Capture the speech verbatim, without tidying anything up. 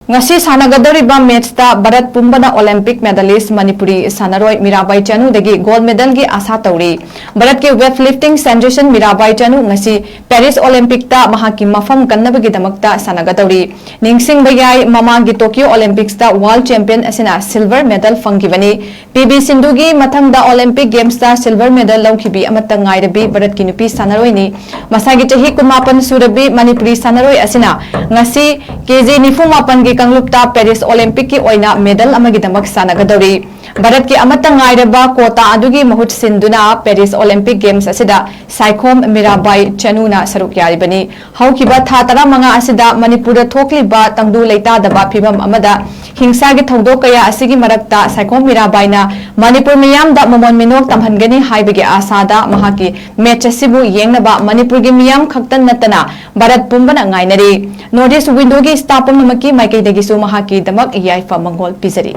ꯉꯁꯤ ꯁꯥꯟꯅꯒꯗꯧꯔꯤꯕ ꯃꯦꯠꯁꯇ ꯚꯥꯔꯠ ꯄꯨꯝꯕꯅ ꯑꯣꯂꯤꯝꯄꯤꯛ ꯃꯦꯗꯥꯂꯤꯁ ꯃꯅꯤꯄꯨꯔꯤ ꯁꯥꯟꯅꯔꯣꯏ ꯃꯤꯔꯥꯕꯥꯏ ꯆꯅꯨꯗꯒꯤ ꯒꯣꯜ ꯃꯦꯗꯜꯒꯤ ꯑꯥꯁꯥ ꯇꯧꯔꯤ꯫ ꯚꯥꯔꯠꯀꯤ weight lifting sensation Mirabai Chanu ꯉꯁꯤ ꯄꯦꯔꯤꯁ ꯑꯣꯂꯤꯝꯄꯤꯛꯇ ꯃꯍꯥꯛꯀꯤ ꯃꯐꯝ ꯀꯟꯅꯕꯒꯤꯗꯃꯛꯇ ꯁꯥꯟꯅꯒꯗꯧꯔꯤ꯫ ꯅꯤꯡꯁꯤꯡꯕ ꯌꯥꯏ, ꯃꯃꯥꯡꯒꯤ ꯇꯣꯀꯤꯌꯣ ꯑꯣꯂꯤꯝꯄꯤꯛꯁꯇ ꯋꯥꯔꯜꯗ ꯆꯦꯝꯄꯤꯌꯟ ꯑꯁꯤꯅ ꯁꯤꯜꯚꯔ ꯃꯦꯗꯜ ꯐꯪꯈꯤꯕꯅꯤ꯫ ꯄꯤ ꯚꯤ ꯁꯤꯟꯙꯨꯒꯤ ꯃꯊꯪꯗ ꯑꯣꯂꯤꯝꯄꯤꯛ ꯒꯦꯝꯁꯇ ꯁꯤꯜꯚꯔ ꯃꯦꯗꯜ ꯂꯧꯈꯤꯕꯤ ꯑꯃꯠꯇ ꯉꯥꯏꯔꯕꯤ ꯚꯥꯔꯠꯀꯤ ꯅꯨꯄꯤ ꯁꯥꯟꯅꯔꯣꯏꯅꯤ꯫ ꯃꯁꯥꯒꯤ ꯆꯍꯤ ꯀꯨꯟꯃꯥꯄꯟ ꯁꯨꯔꯕꯤ ꯃꯅꯤꯄꯨꯔꯤ ꯁꯥꯟꯅꯔꯣꯏ ꯑꯁꯤꯅ ꯉꯁꯤ ꯀꯦ ꯖꯤ ꯅꯤꯐꯨ ꯃꯥꯄꯟꯒꯤ ꯀꯥꯡꯂꯨꯞꯇ ꯄꯦꯔꯤꯁ ꯑꯣꯂꯤꯝꯄꯤꯛꯀꯤ ꯑꯣꯏꯅ ꯃꯦꯗꯜ ꯑꯃꯒꯤꯗꯃꯛ ꯁꯥꯟꯅꯒꯗꯧꯔꯤ꯫ ꯚꯥꯔꯠꯀꯤ ꯑꯃꯠꯇ ꯉꯥꯏꯔꯕ ꯀꯣꯇꯥ ꯑꯗꯨꯒꯤ ꯃꯍꯨꯠ ꯁꯤꯟꯗꯨꯅ ꯄꯦꯔꯤꯁ ꯑꯣꯂꯤꯝꯄꯤꯛ ꯒꯦꯝꯁ ꯑꯁꯤꯗ ꯁꯥꯏꯈꯣꯝ ꯃꯤꯔꯥꯕꯥꯏ ꯆꯅꯨꯅ ꯁꯔꯨꯛ ꯌꯥꯔꯤꯕꯅꯤ꯫ ꯍꯧꯈꯤꯕ ꯊꯥ ꯇꯔꯥꯃꯉꯥ ꯑꯁꯤꯗ ꯃꯅꯤꯄꯨꯔꯗ ꯊꯣꯛꯂꯤꯕ ꯇꯪꯗꯨ ꯂꯩꯇꯥꯗꯕ ꯐꯤꯕꯝ ꯑꯃꯗ ꯍꯤꯡꯁꯥꯒꯤ ꯊꯧꯗꯣꯛ ꯀꯌꯥ ꯑꯁꯤꯒꯤ ꯃꯔꯛꯇ ꯁꯥꯏꯈꯣꯝ ꯃꯤꯔꯥꯕꯥꯏꯅ ꯃꯅꯤꯄꯨꯔ ꯃꯤꯌꯥꯝꯗ ꯃꯃꯣꯟ ꯃꯤꯅꯣꯛ ꯇꯝꯍꯟꯒꯅꯤ ꯍꯥꯏꯕꯒꯤ ꯑꯥꯁꯥꯗ ꯃꯍꯥꯛꯀꯤ ꯃꯦꯠꯆ ꯑꯁꯤꯕꯨ ꯌꯦꯡꯅꯕ ꯃꯅꯤꯄꯨꯔꯒꯤ ꯃꯤꯌꯥꯝ ꯈꯛꯇ ꯅꯠꯇꯅ ꯚꯥꯔꯠ ꯄꯨꯝꯕꯅ ꯉꯥꯏꯅꯔꯤ꯫ ꯅꯣꯔꯠ ꯏꯁ ꯋꯤꯟꯗꯣꯒꯤ ꯁ꯭ꯇꯥꯐ ꯄꯨꯝꯅꯃꯛꯀꯤ ꯃꯥꯏꯀꯩꯗꯒꯤꯁꯨ ꯃꯍꯥꯛꯀꯤꯗꯃꯛ ꯌꯥꯏꯐ ꯃꯪꯒꯣꯜ ꯄꯤꯖꯔꯤ꯫